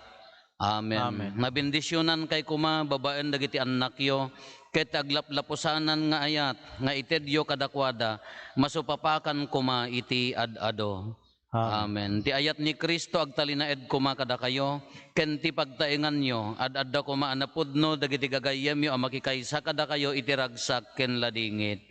Amen. Amen. Mabendisionankay koma babaen dagiti annakyo ket aglaplapusanan nga ayat nga itedyo kadakuada, masupapakan koma iti ad-ado. Amen. Amen. Ti ayat ni Cristo agtalinaed koma kadakayo, ken ti pagtaenganyo, ad-adda koma a napudno dagiti gagayyemyo a makikaysa kadakayo iti ragsak ken ladingit.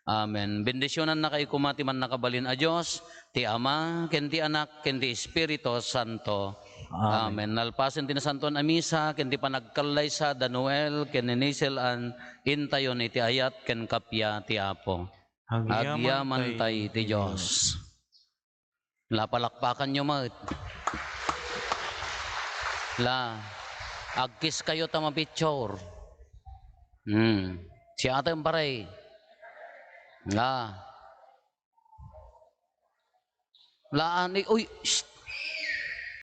Amen. Bendisionannakayo koma ti Mannakabalin a Dios, ti Ama, ken ti Anak, ken ti Espiritu Santo. Amen. Amen. Nalpasen ti Nasantoan a Misa, ken ti panagkallaysa da Noel ken ni Nisel Ann, intayon iti ayat ken kappia ti Apo. Agyamantay ti Dios. La, palakpakanyo met. La, agkiskayo ta mapicture. Hmm. Siatem, pare. La. La, ani, uy, shh,